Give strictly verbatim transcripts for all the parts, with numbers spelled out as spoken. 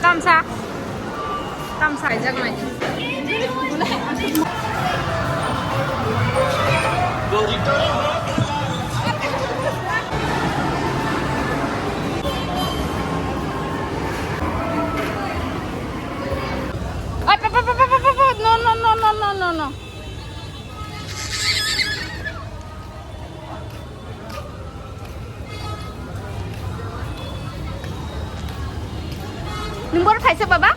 Tamsa. Tamsa kaijaknai. Ai, pa, pa, pa. No, no, no, no, no, no, no. Nung bor phaisa baba?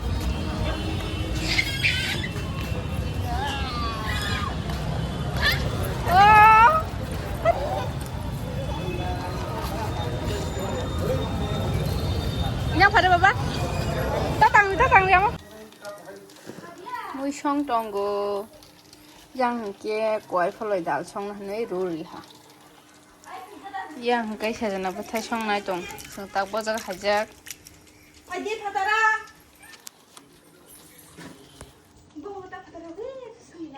Oh. Yang pada baba? Tatang, tatang yang. Mui song tongo. Yang ke kuai pholoi dal song na hinui ruri ha. Yang hwnkhe sajana bwthai songnai tong. Chwng tak bojak haijak.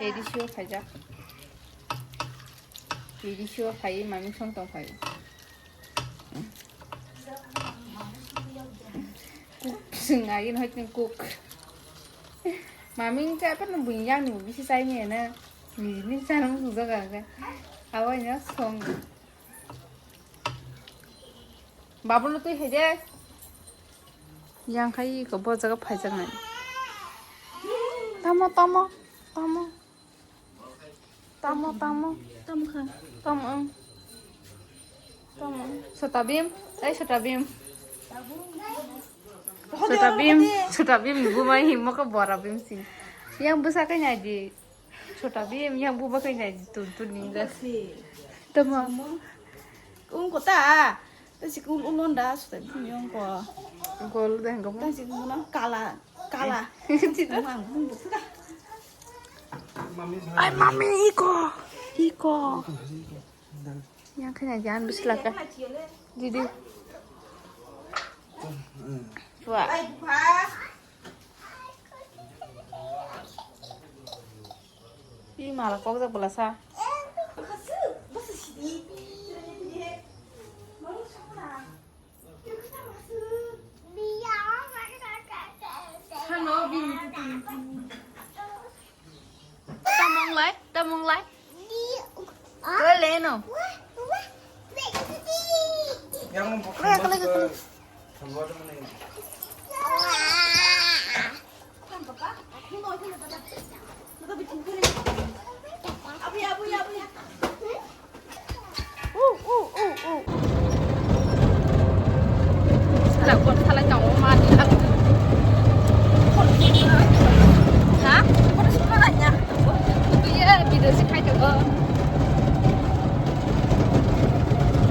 A D C o phaijak. A D C o phaiwi mami song tong phai. Kuk swng agin hoi tong kuk. Mami wngkha aphano buini yakni bo bisi chai manya na. Nini chana muchung jaga hwnkhe. Abo haino song. Babuno twi hai de. Yang khai iko bo jaga phaijaknai. Tamo, tamo, tamo. Tamo, tamo. Tamo kha. Tamo, ang. Tamo, ang. Sota Bhim. Ai, Sota Bhim. Sota Bhim. Sota Bhim ni buma himo khe Bora Bhim sini. Yang bwsa khe nai di. Chota Bhim yang buba khe nai tun tun ni da. Tamo. Ung kota. Ta si ul ul da Chota Bhim yang ko. Gol da hangam. Ta si ul kala kala. Mang bung bung da. Ai mami iko. Iko. Yang khe nai jan bislaka. Didi. Wah. Ih, malah kok jak belasa. Hano, bini tutung. Tamong lai, tamong lai. Kau leno. Yang mau pakai masker. Sala kor salai tongo mani. Ha? Iya, video si khai tongo.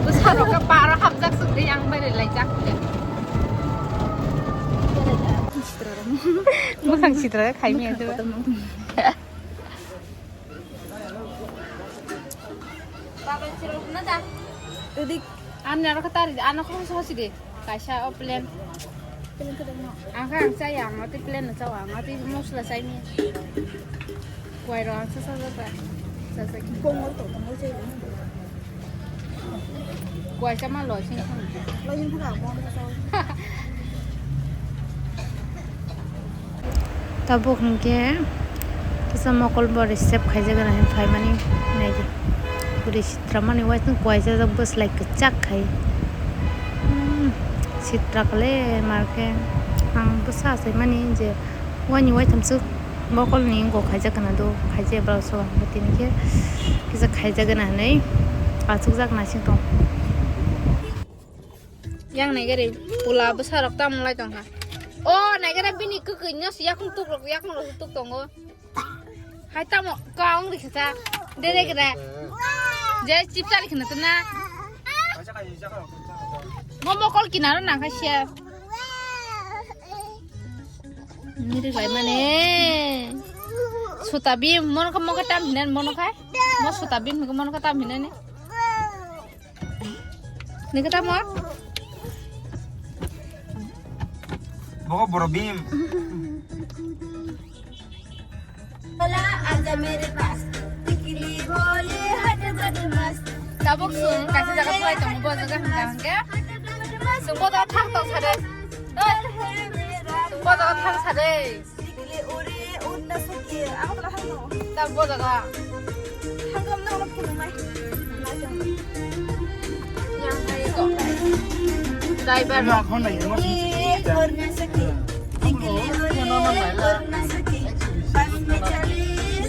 Bwsarok khe bara hamjak songdi yang bai laijak. Mwkhang sitra khai maya de. Edik ani aro khe tari, ano khe hosi hosi de. Kaisa o plan. Plan khe dong no. Ang khe ang chaya, ang ati plan no chao, ang ati mosla chai maya. Kuai rok ang sa sa sa sa. Sa sa ki. Bongol to, bongol chai. Kuai chama loi sing thang. Loi sing thang, bongol chai. Tabuk hinkhe kisa mokol bo reserve khaijak gana hin phaimani naidi. Puri sitra mani uaising kuaisa jak bwslai kwchak khai. Hmm, sitra kale markhe ang bwsa achaimani je uani uaithamswk mokolni wngkok khaijak gana do khaijak brao so ang tini khe kisa khaijak gana hinwi achukjak naising tong. Yang naigari pula bwsarok tamo lai tongkha. O naigari bini kwkwi no yakung tukrok yakung rok tuk tongo. Hai tamo kaung rikha ta. Dere gre. Je chipsa rikha na tuna. Mo mokol kinaro nangkha sia. Niri lai mane. Chota Bhim mono kha mono kha tam hinan mono kha. Mo Chota Bhim mono kha tam hinan. Ni kata mo? Boko Bora Bhim. Tabuk sung kaisa jaga phai tongo bo jaga hwnka hwnke. Chwng bo jaga thang tong sa de. Chwng bo jaga thang sa de. Tak bo jaga. Yang hai ko. Driver.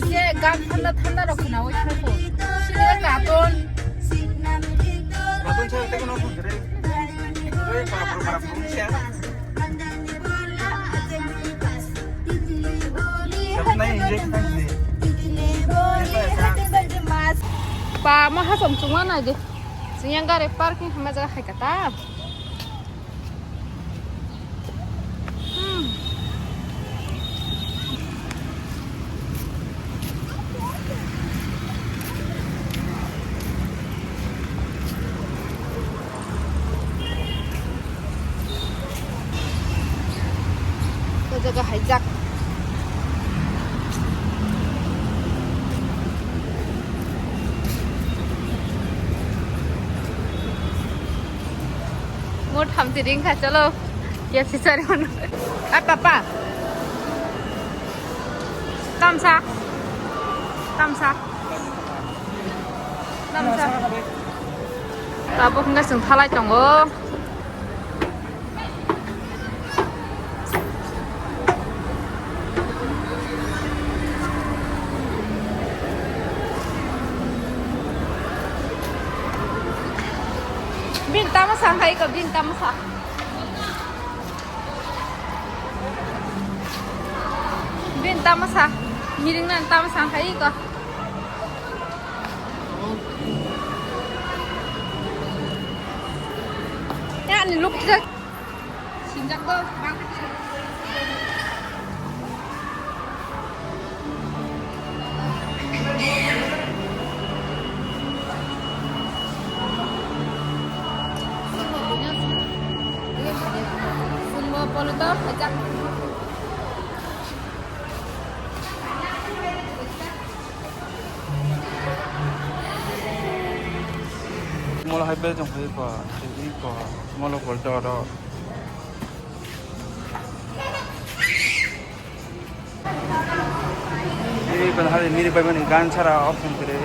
Ye gan thanda thanda rok khna oi thangko. Sini carton. Carton sa tei no phun kre. Oi para para para phun sia. Carton nai inject thang di. Ba ma ha som chungma nai di. Sini yang gari parking hama jaga hai kata. O jaga haijak. Mo thamchi ring kha, chalo. K F C chari mano. Ah, papa. Tamsa. Tamsa. Tamsa. Tabuk hwnga chwng thalai tongo. Bini tamo sa hai ko, bini tamo sa. Bini tamo sa. Miring na tamo sa hai ko. Ya, ani luk. Sinjak do, bang. Sunmo polo to, pecak. Molo hai bejong hai ko, hai ko, molo polo to do. Ini kan hari miri pai mani gan sara option kiri.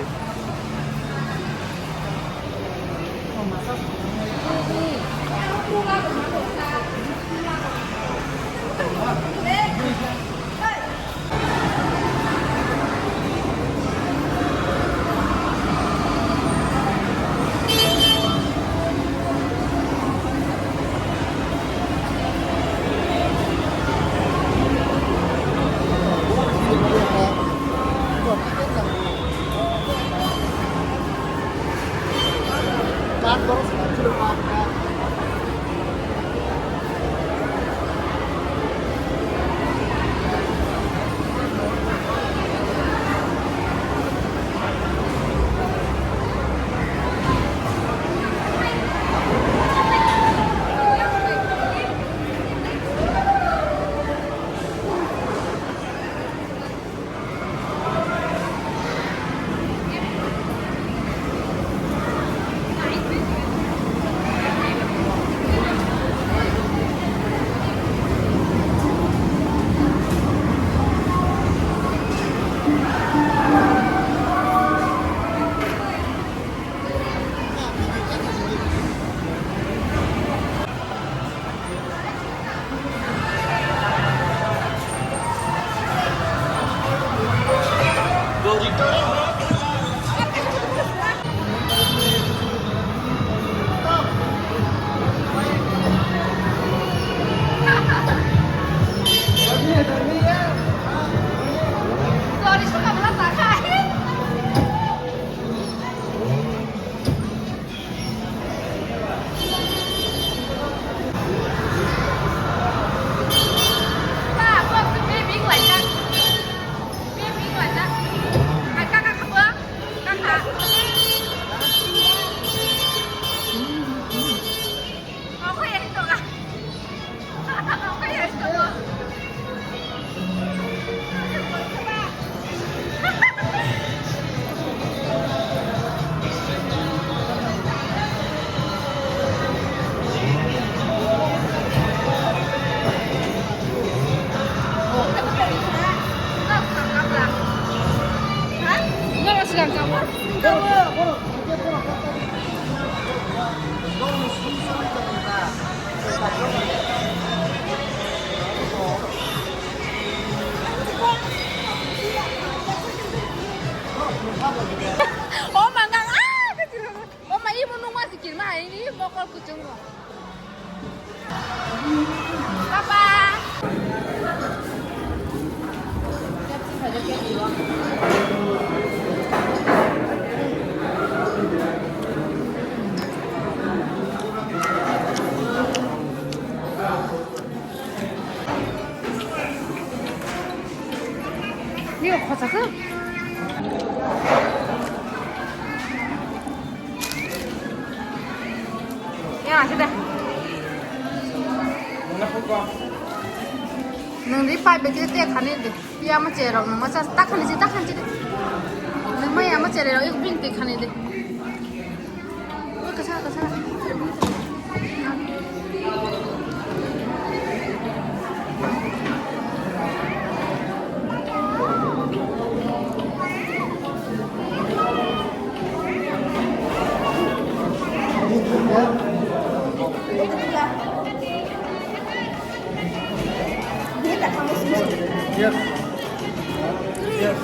Ni kok khosa khe? Ya, sida. Nang di pipe beti te khani de. Ya ma che rok nang ma cha ta khani chi ta khani chi de. Nang ma ya ma che rok ek bin te khani de. Yes. Yes.